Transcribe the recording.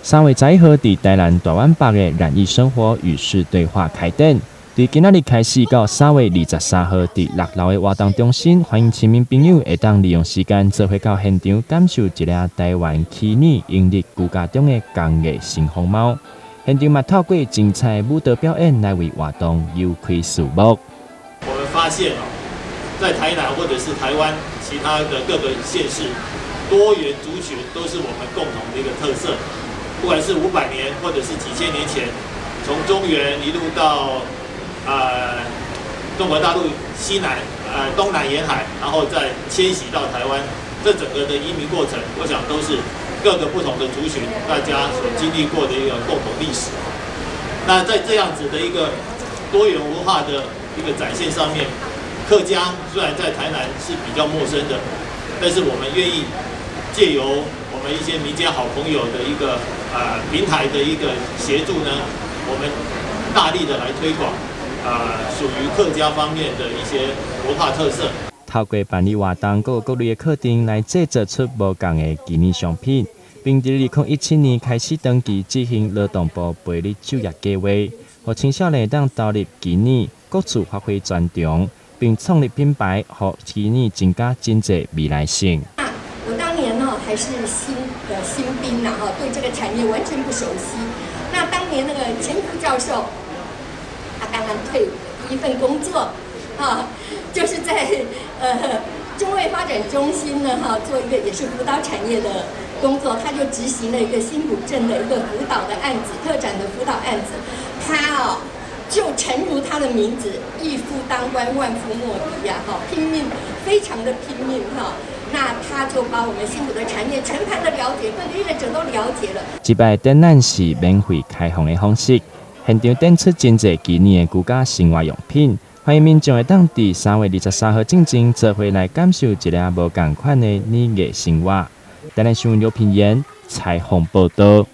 3月11號，佇台南大灣北的染藝生活與世對話開展，佇今仔日開始到3月23號，佇六樓的活動中心，歡迎市民朋友會當利用時間做伙到現場，感受一下台灣虛擬融入居家中的工藝新風貌。現場嘛透過精彩舞蹈表演來為活動揭開序幕。我們發現哦，在台南或者是台灣其他的各個縣市，多元族群都是我們共同的一個特色。不管是500年或者是幾千年前，從中原一路到中國大陸西南、東南沿海，然後再遷徙到台灣，這整個的移民過程，我想都是各個不同的族群大家所經歷過的一個共同歷史。那在這樣子的一個多元文化的一個展現上面，客家雖然在台南是比較陌生的，但是我們願意借由我們一些民間好朋友的一個平台的一個協助呢，我們大力的來推廣屬於客家方面的一些文化特色。透過辦理活動，閣有各類的課程來製作出無仝的紀念商品，並佇2017年開始長期執行勞動部培力就業計劃，予青少年當投入機碾，各處發揮專長，並創立品牌，予機碾增加真濟未來性。我當年呢還是新的新兵呐，哈，對這個產業完全不熟悉。那當年那個陳副教授，他剛剛退伍的第一份工作，啊，就是在中衛發展中心呢，哈，做一個也是輔導產業的工作，他就執行了一個新埔鎮的一個輔導的案子，特展的輔導案子。他哦，就誠如他的名字，一夫當關，萬夫莫敵呀，哈，拼命，非常的拼命哈。那他就把我們新埔的產業全盤的了解，各個業者都了解了。這擺展覽是免費開放的方式，現場展出真濟機碾的居家生活用品，歡迎民眾會當佇3月23號進前做伙來感受一下無仝款的碾藝生活。台南新聞劉品言採訪報道。